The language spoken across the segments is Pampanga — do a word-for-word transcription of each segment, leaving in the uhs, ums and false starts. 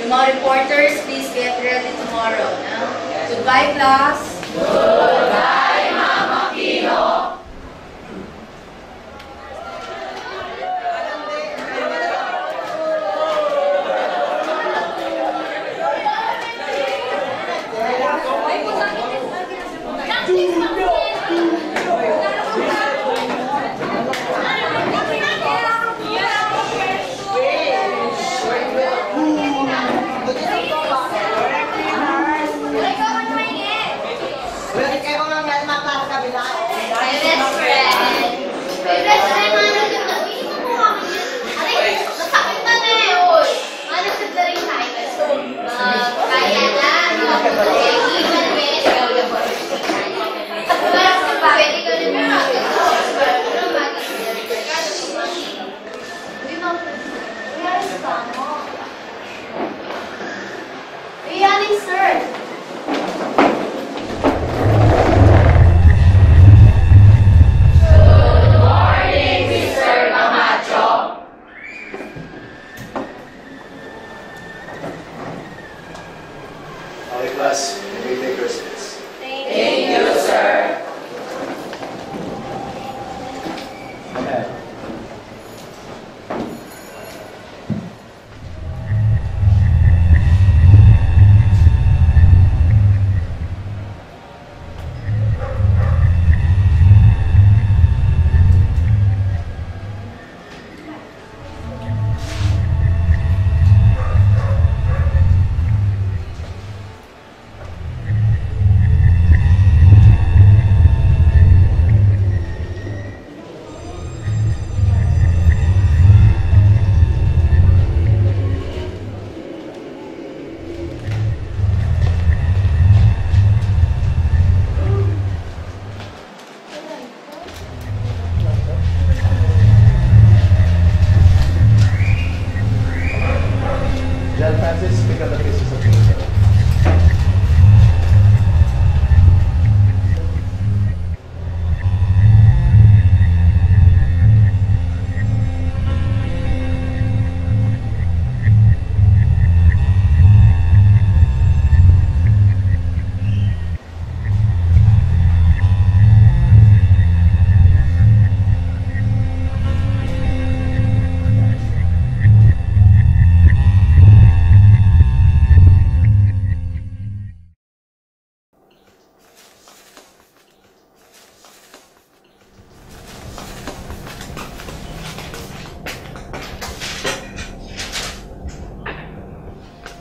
Mga reporters, please get ready tomorrow, no? Goodbye, class. Good morning, Mister Camacho. Okay, class, you may take your seats. Thank you, sir. Okay. John Francis, pick up the pieces of paper.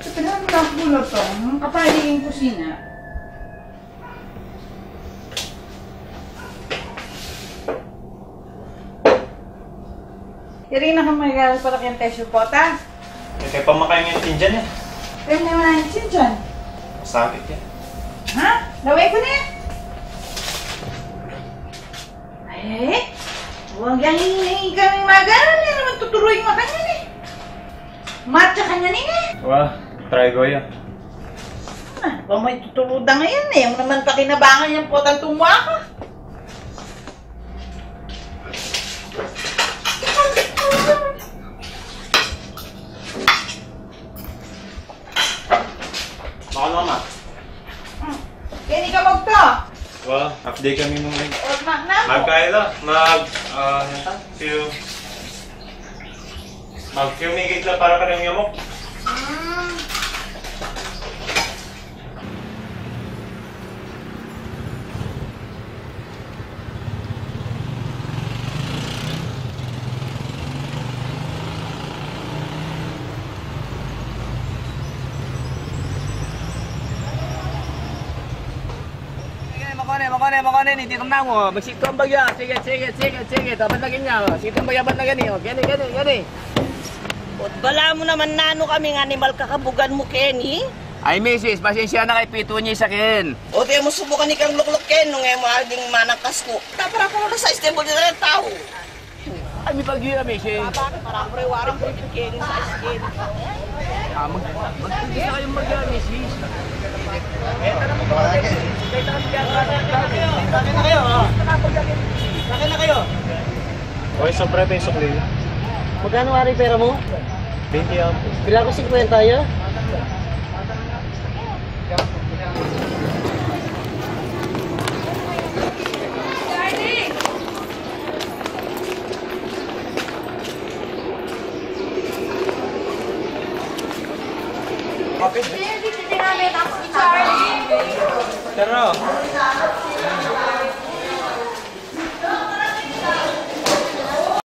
Sa pinag-, nagbulat ako, hmm, kapali yung kusina. Yari na kang magagalit para keng test report, ha? E, kaya pa makaya ing tinjan e. Kaya naman ing tinjan. Masakit yan. Ha? Laway ku na yan. E, wag yang ingay kami magana, e naman tuturuin makanyan e. Matsa kanyan e. Wa, try ko yan. Ah, wa, may tuturu da ngayan e. Yang naman pakinabangan yang potang tumua ka. Baka naman. Keni ka magta. Wa, update kami nung mag-, magkaila, mag, ah, ano ta? Few, mag-fumigate la para kareng yamuk. Mm. Makone, makone, makone, ni titung namu. Magsitu ang bagya. Sige, sige, sige, sige. Dapat lagi niya. Situ ang bagya, dapat lagi niya. Keni, keni, keni. Ot, bala mu naman nanu kaming animal kakabugan mu keni? Ay, misis, pasensya na kay pitu niya sa ken. O, di mu subukan ikang lukluk ken, nung e mu aging manangkas ku. Tapara ku na sa stable dito ng tau. Ay, may bagyo yan, misis. Parang pre, waring pwedeng ken sa skin. Ah, mag-, magtigil na kayong bagya, misis. Akin na kayo, ha? Akin na kayo. Okay, sobra pa yung sukli. Magkano, Ari, pera mo? Twenty ang. Bila ko singkwenta, ya? Pero,